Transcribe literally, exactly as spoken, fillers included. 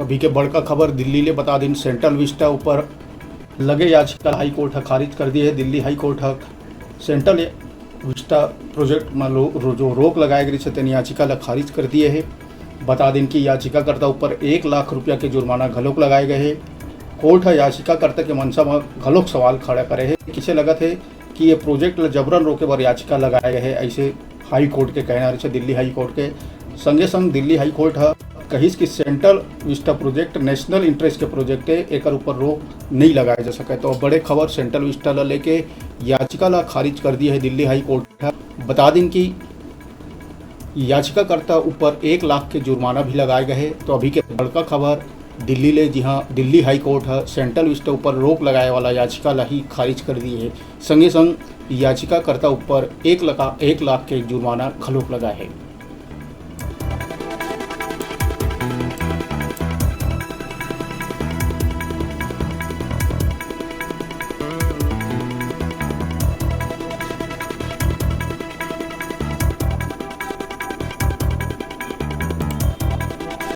अभी के बड़का खबर दिल्ली ले बता दिन, सेंट्रल विस्टा ऊपर लगे याचिका हाई कोर्ट ह खारिज कर दिए हे। दिल्ली हाई कोर्ट ह सेंट्रल विस्टा प्रोजेक्ट म लो-, रो-, जो रोक लगाए गए रहिस हे, तेन याचिका ल खारिज कर दिए हे। बता दिन कि याचिकाकर्ता ऊपर एक लाख रुपया के जुर्माना घलोक लगाए गए हे। कोर्ट ह याचिकाकर्ता के मंशा म घलोक सवाल खड़ा करे हे। कइसे लगत हे कि ये प्रोजेक्ट ल जबरन रोके बर याचिका लगाए गए हे, ऐसे हाई कोर्ट के कहना रहिस हे, दिल्ली हाई कोर्ट के। संगे संग दिल्ली हाई कोर्ट ह कहिस कि central Vista project national interest के प्रोजेक्ट हे, एकर ऊपर रोक नहीं लगाए जा सके। तो बड़े खबर सेंट्रल विस्टा ल लेके याचिका ला खारिज कर दिए हे दिल्ली हाई कोर्ट ह। बता दिन कि याचिकाकर्ता ऊपर एक लाख के जुर्माना भी लगाए गए हे। तो अभी के बड़का खबर दिल्ली ले, जी हाँ, दिल्ली हाई कोर्ट ह सेंट्रल विस्टा ऊपर रोक लगाए वाला याचिका ला ही खारिज कर दिए हे। संगे संग याचिकाकर्ता ऊपर एक लाख, एक लाख के जुर्माना घलोक लगाए हे।